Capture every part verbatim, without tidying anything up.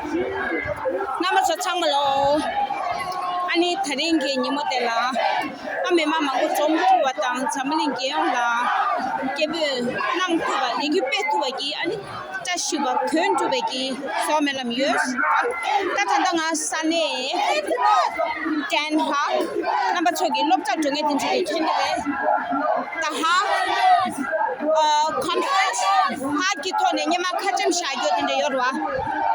རྣམ་པ་ཚོ་ཚང་མ་ལོ། ཨ་ནི་དེ་རིང་གི་ཉིན་མོ་དེ་ལ་ཨ་མི་མང་མང་པོ་འཛོམས་ཐུབ་པ་དང་འཛམ་གླིང་རྒྱལ་ཡོངས་ལ་སྐད་འབོད་གནང་ཐུབ་པ་ལས་འགུལ་སྤེལ་ཐུབ་པ་གི་ཨ་ནི་བཀྲ་ཤིས་པ་དོན་གྲུབ་པའི་གི་སོགས་སྨོན་ལམ་ཡོད། ད་ད་ལྟ་ང་ས་གནས་ཌན་ཧག་རྣམ་པ་ཚོ་གི་སློབ་གྲྭར་འགྲོ་མཁན་དེ་ཚོ་གི་མཁྱེན་གྱི་རེད། ད་ཧག་ཨ་ཁོན་ཕ་རེན་སི་ཧག་གི་ཐོག་ནས་སྔོན་མ་ཁ་འཆམ་བཞག་རྒྱུ་དེ་འདྲ་ཡོད་རེད་བ།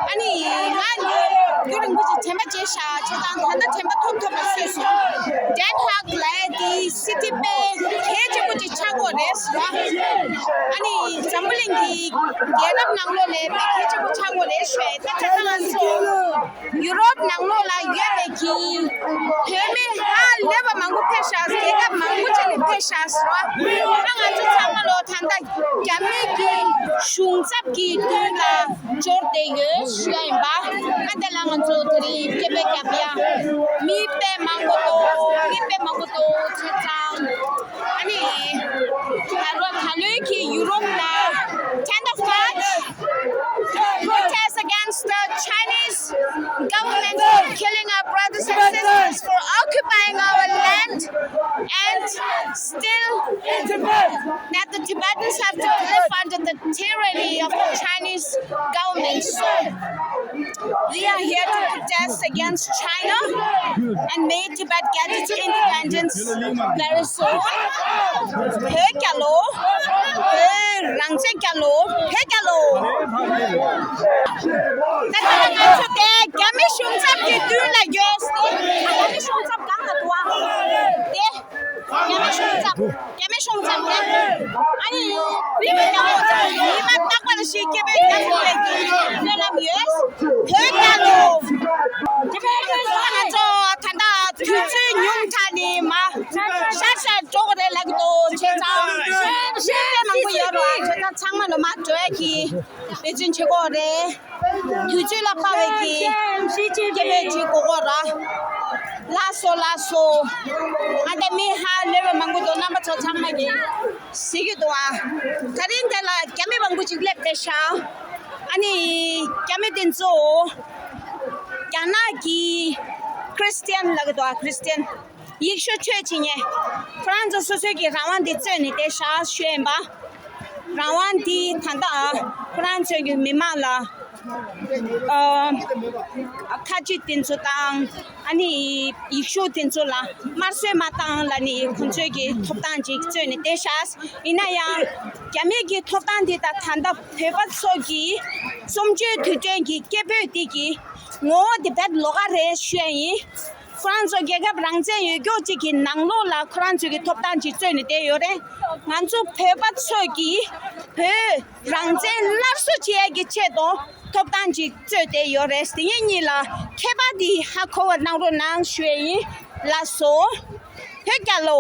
ཨ་ནི་ང་ནི་རྒྱུན་རིང་པོ་ཅིག་དྲན་པ་བརྗེད་ཤག་བྱས་ཙང་ད་ལྟ་དྲན་པ་ཐོབ་ཐོབ་ལ་བཟོས་སོང་། ཌན་ཧག་ལབ་ཡ་དེ་སི་ཊི་དཔེ་གལ་ཆེན་པོ་ཅིག་ཆགས་ཀྱི་ཡོད་རེད་ཟེར་བ། ཨ་ནི་འཛམ་བུ་གླིང་གི་རྒྱལ་རབས་ནང་ལོགས་ལ་དཔེ་གལ་ཆེན་པོ་ཆགས་ཀྱི་ཡོད་རེད་ཞུ་ཡ་ཡིན། ད་ཆ་ཚང་ང་ཚོ་ཡུ་རོབ་ནང་ལོགས་ལ་ཡོད་པའི་གི་བོད་མི་ཧ་ལས་པ་མང་པོ་ཕེབས་ཤག་རྒྱལ་ཁབ་མང་པོ་ཅིག་ནས་ཕེབས་ཤག་ཟེར་བ། ད་ང་ཚོ་ཚང་མ་ལོ་ད་ལྟ་རྒྱ་མི་གི་གཞུང་ཚབ་ཀྱི་མདུན་ལ་འབྱོར་བསྡད་ཡོད་ཞུ་ཡ་ཡིན་པ། ཨ་དེ་ལ་ང་ཚོ་དེ་རིང་སྐད་འབོད་རྒྱབ་ཡ་མི་དཔེ་མང་པོ་འདུག་མི་དཔེ་མང་པོ་འདུག་བྱས་ཙང་ཨ་ནི་ད་ལོ་ད་ལོའི་གི་ཡུ་རོབ་ལ་ten of March protest against the Chinese government for killing our brothers and sisters, for occupying our land, and still that the Tibetans have to live under the tyranny of the Chinese government. So we are here to protest against China and may Tibet get its independence very soon. བོད་རྒྱལ་ལོ། བོད་རང་བཙན་རྒྱལ་ལོ། བོད་རྒྱལ་ལོ། ད་ལྟ་ང་ཚོ་དེ་རྒྱ་མི་གཞུང་ཚབ་ཀྱི་མདུན་ལ་ཡོད། རྒྱ་མི་གཞུང་ཚབ་གང་ལ་འདུག་ཨ། དེ་རྒྱ་མི་གཞུང་ཚབ། རྒྱ་མི་གཞུང་ཚབ་དེ། ཨ་ནི་མི་མི་རྒྱ་མོ་ཚོ་ཉི་མ་རྟག་པར་ཞིག་སྐད་འབོད་རྒྱག་དགོས་པའི་སྨོན་ལམ་ཡོད། བོད་རྒྱལ་ལོ། ང་ཚོ་ད་ལྟ་དུས་ཚོད་ཉུང་དྲགས་ནས་མར་ཤར་ཤར་འགྲོ་དགོས་རེད་ལབ་ཀྱི་འདུག་བྱས་ཙང་ཤེས་ཡོན་མང་པོ་ཡོད་རེད་བ། བྱས་ཙང་ཚང་མ་ལོ་མར་འགྲོ་ཡ་གི་འབད་བརྩོན་བྱེད་དགོས་རེད། དུས་ཚོད་ལ་དཔག་པའི་གི་སྐད་འབོད་ཅིག་དགོས་ཀྱི་རེད། ལགས་སོ་ལགས་སོ། ཨ་ད་མི་ཧ་ལས་པ་མང་པོ་འདུག་རྣམ་པ་ཚོ་ཚང་མ་གི་གཟིགས་ཀྱི་འདུག་ཨ། དེ་རིང་འདི་ལ་རྒྱ་མི་མང་པོ་ཅིག་སླེབས་བསྡད་ཤག་ཨ་ནི་རྒྱ་མི་དེ་ཚོ་རྒྱ་ནག་གི་ཁྲི་སི་ཊི་ཡན་ལབ་ཀྱི་འདུག་ཨ། ཁྲི་སི་ཊི་ཡན་ཡེ་ཤུ་ཆོས་བྱེད་མཁན། ཁོ་རང་ཚོ་སོ་སོའི་གི་རང་དབང་དེ་རྩོད་ནས་བསྡད་ཤག་ཞུ་ཡིན་པ། རང་དབང་དེ་ད་ལྟ་ཁོ་རང་ཚོའི་གི་མི་མང་ལ་ཨ་ཁ་ཆེ་དེ་ཚོ་དང་ཨ་ནི་ཡེ་ཤུ་དེ་ཚོ་ལ་དམར་གསོད་མ་བཏང་ལབ་ནས་ཁོ་ཚོའི་གི་ཐོབ་ཐང་ཅིག་རྩོད་ནས་བསྡད་ཤག་ཡིན་ན་ཡང་རྒྱ་མིའི་གི་ཐོབ་ཐང་དེ་དང་ད་ལྟ་བོད་པ་ཚོ་གི་གསུམ་བཅུའི་དུས་དྲན་གྱི་སྐད་འབོད་དེ་གི་ངོ་བོ་དེ་དཔེ་ལོགས་ཀ་རེད་ཞུ་ཡ་ཡིན། ཁོ་རང་ཚོ་རྒྱལ་ཁབ་རང་བཙན་ཡོད་རྒྱུ་གཅིག་གི་ནང་ལོགས་ལ་ཁོ་རང་ཚོ་གི་ཐོབ་ཐང་ཅིག་རྩོད་ནས་བསྡད་ཡོད་རེད། ང་ཚོ་བོད་པ་ཚོ་གི་བོད་རང་བཙན་སླར་གསོ་བྱེད་ཡ་གི་ཆེད་དུ་ཐོབ་ཐང་ཅིག་རྩོད་བསྡད་ཡོད་རེད། དེ་ངེད་གཉིས་ལ་ཁྱད་པར་འདི་ཧ་གོ་བ་གནང་རོགས་གནང་ཞུ་ཡ་ཡིན། ལགས་སོ། བོད་རྒྱལ་ལོ།